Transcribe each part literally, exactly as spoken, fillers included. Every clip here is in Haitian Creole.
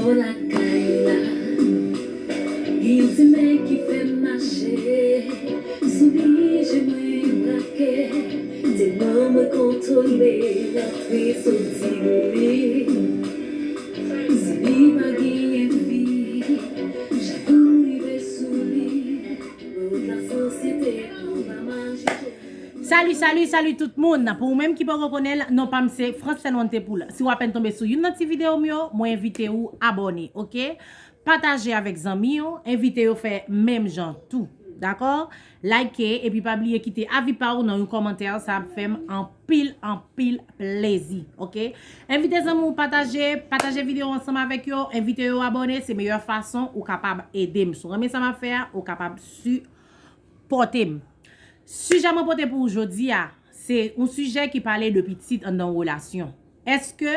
Lakay la, gen yon ti nèg ki fè m mache, sou li je mwen brake, tèlman mwen kontwole rantre soti li. Si li pa genyen fi, chak kou rive sou li, tout lasosyete an pa mache. Salut, salut, salut tout moun. Pou ou menm ki poko konnen l, non pa m se Francine Wantepou. Si w apèn tonbe sou youn nan ti videyo m yo, mwen envite ou abòne, oke? Pataje avèk zanmi w, envite yo fè menm jan tou. Dakò? Like, epi pa bliye kite avi pa ou nan yon kòmantè, sa ap fè m anpil, anpil plezi, oke? Envite zanmi w pataje, pataje videyo ansanm avèk yo, envite yo abòne, se meyè fason ou kapab ede m. Si w renmen sa m ap fè a, ou kapab sipòte m. Sijè mwen pote pou ou jodi a, se yon sijè ki pale de pitit anndan yon relasyon. Èske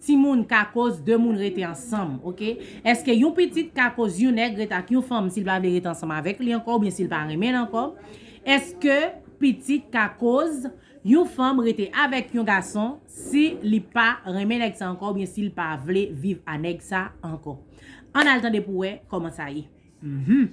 timoun ka koz de moun rete ansanm, oke? Èske yon pitit ka koz yon nèg rete ak yon fanm si l pa vle rete ansanm avèk li ankò oubyen si l pa renmen l ankò? Èske pitit ka koz yon fanm rete avèk yon gason si li pa renmen nèg sa ankò oubyen si l pa vle viv a nèg sa ankò? Ann al tande pou wè kòman sa ye. Mhm.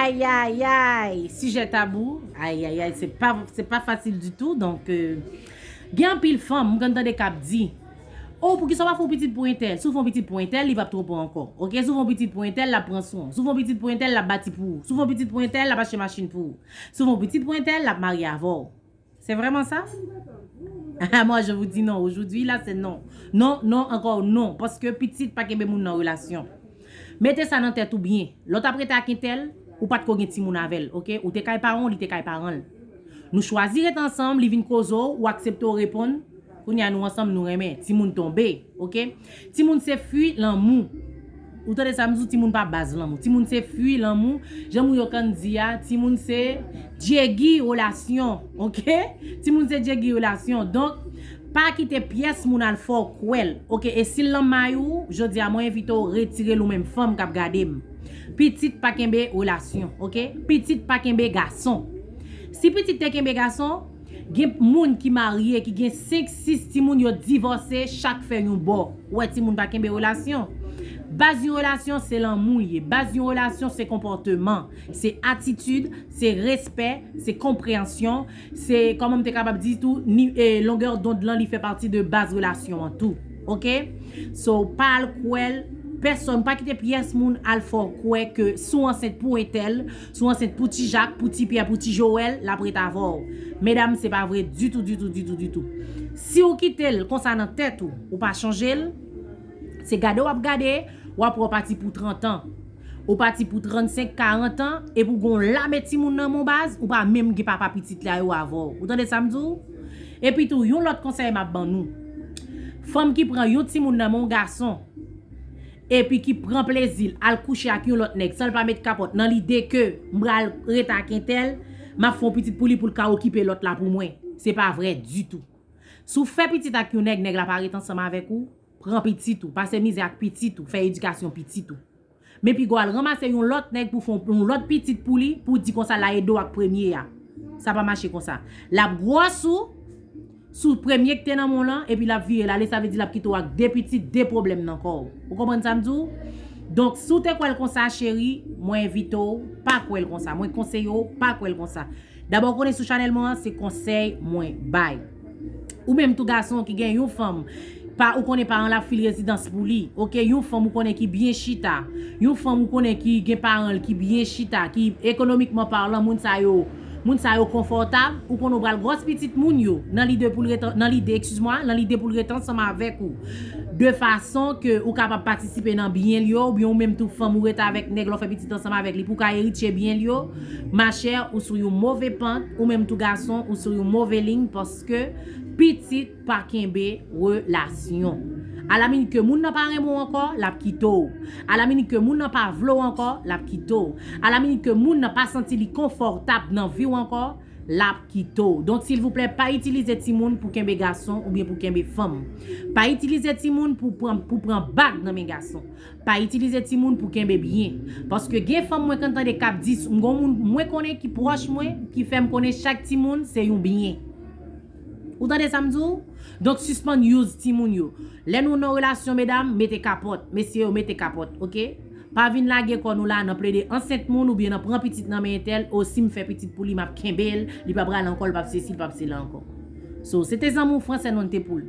Ayayay, sijè tabou. Ayayay, se pa, se pa fasil ditou. Donk, euh, gen anpil fanm, m konn tande k ap di, oh, poukisa w pa fè yon pitit pou entèl? Si w fè yon pitit pou entèl, li p ap twonpe w ankò. Oke, si w fè yon pitit pou entèl, l ap pran swen w. Si w fè yon pitit pou entèl, l ap bati pou ou. Si w fè yon pitit pou entèl, l ap achte machin pou ou. Si w fè yon pitit pou entèl, l ap marye avè w. Se vrèman sa? Moi, je vous dis non. Aujourd'hui, là, c'est non. Non, non, ankò non. Paske pitit pa kenbe moun nan relasyon. Mete sa nan tèt ou byen. Lè w t ap rete ak entèl, ou pa t ko gen timoun avè l, oke? Ou te kay paran w, li te kay paran l. Nou chwazi rete ansanm, li vin koze w, ou aksepte w reponn. Kounye a nou ansanm, nou renmen. Timoun tonbe, oke? Timoun se fwi lanmou. Ou tande sa m di w, timoun pa baz lanmou. Timoun se fwi lanmou. Jan moun yo konn di a, timoun se djegi relasyon, oke? Timoun se djegi relasyon. Donk, pa kite pyès moun al fè w kwè l, oke? E si l nan may ou, jodi a mwen envite w retire l ou menm fanm k ap gade m. Pitit pa kenbe relasyon, oke? Pitit pa kenbe gason. Si pitit te kenbe gason, gen moun ki marye, ki gen senk, sis timoun, yo divòse, chak fè yon bò. Ou wè timoun pa kenbe relasyon. Baz yon relasyon, se lanmou l ye. Baz yon relasyon, se konpòteman, se atitid, se respè, se konpreyansyon, se, kòman m te kapab di tou, ni, e, longè dond lan, li fè pati de baz relasyon an tou. Oke? So, pa al kwè l, pèsòn, pa kite pyès moun al fè w kwè ke si w ansent pou entèl, si w ansent pou ti Jak, pou ti Pyè, pou ti Jowèl, l ap ret avè w. Medam, se pa vre ditou, ditou, ditou, ditou. Si w kite l konsa nan tèt ou, ou pa chanje l, se gade w ap gade, w ap wè w pati pou trant an. Ou pati pou trannsenk, karant an, epi w gen yon lame timoun nan men w baz, ou pa menm gen papa pitit la yo avè w. Ou tande sa m di w? Epi tou, yon lòt konsèy m ap ban nou. Fanm ki pran yon timoun nan men yon gason, epi ki pran plezi l, al kouche ak yon lòt nèg, san l pa met kapòt, nan lide ke m pral rete ak entèl, m ap fè yon pitit pou li pou l ka okipe lòt la pou mwen. Se pa vrè ditou. Si w fè pitit ak yon nèg, nèg la pa ret ansanm avèk ou, pran pitit ou, pase mizè ak pitit ou, fè edikasyon pitit ou. Men piga w al ranmase yon lòt nèg pou fè yon, yon lòt pitit pou li, pou w di konsa l a ede w ak premye a. Sa pa mache konsa. L ap gwòs ou sou premye ki te nan men w lan, epi l ap vire l ale, sa vle di l ap kite w ak de pitit, de pwoblèm nan kò w. Ou konprann sa m di w? Donk, si w te kwè l konsa, cheri, mwen envite w, pa kwè l konsa. Mwen konseye w, pa kwè l konsa. Dabò, konnen sou chanèl mwen an, se konsèy mwen bay. Ou menm tou gason ki gen yon fanm, pa, ou konnen paran l ap fil rezidans pou li, oke? Yon fanm ou konnen ki byen chita, yon fanm ou konnen ki gen paran l ki byen chita, ki ekonomikman palan, moun sa yo, moun sa yo konfòtab, ou konnen w pral gwòs pitit moun yo, nan lide pou l ret, nan lide, excuse-moi, nan lide pou l ret ansanm avèk ou. De fason ke ou kapab patisipe nan byen l yo, oubyen ou menm tou fanm ou rete avèk nèg la, w fè pitit ansanm avèk li, pou w ka eritye byen l yo, machè, ou sou yon move pant, ou menm tou gason, ou sou yon move liy, paske pitit pa kenbe relasyon. Alaminit ke moun nan pa renmen w ankò, l ap kite w. Alaminit ke moun nan pa vle w ankò, l ap kite w. Alaminit ke moun nan pa santi li konfòtab nan vi w ankò, l ap kite w. Donk, silvouplè, pa itilize timoun pou kenbe gason oubyen pou kenbe fanm. Pa itilize timoun pou pran, pou pran bag nan men gason. Pa itilize timoun pou kenbe byen. Paske gen fanm mwen konn tande k ap di, m gon moun mwen konnen ki pwòch mwen, ki fè m konnen chak timoun se yon byen. Ou tande sa m di w? Donk, sispann use timoun yo. Lè nou nan relasyon, medam, mete kapòt. Mesye yo, mete kapòt, oke? Pa vin lage kò nou la nan plede ansent moun oubyen nan pran pitit nan men entèl, o si m fè pitit pou li, m ap kenbe l, li pa pral ankò, li p ap sesi, li p ap sela ankò. So, se te zanmi w Fransè Nonte Poul.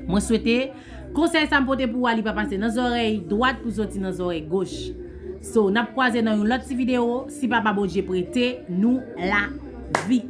Mwen swete konsèy sa m pote pou ou a, li pa pase nan zòrèy dwat pou soti nan zòrèy goch. So, n ap kwaze nan yon lòt ti videyo, si Papa Bondye prete nou lavi.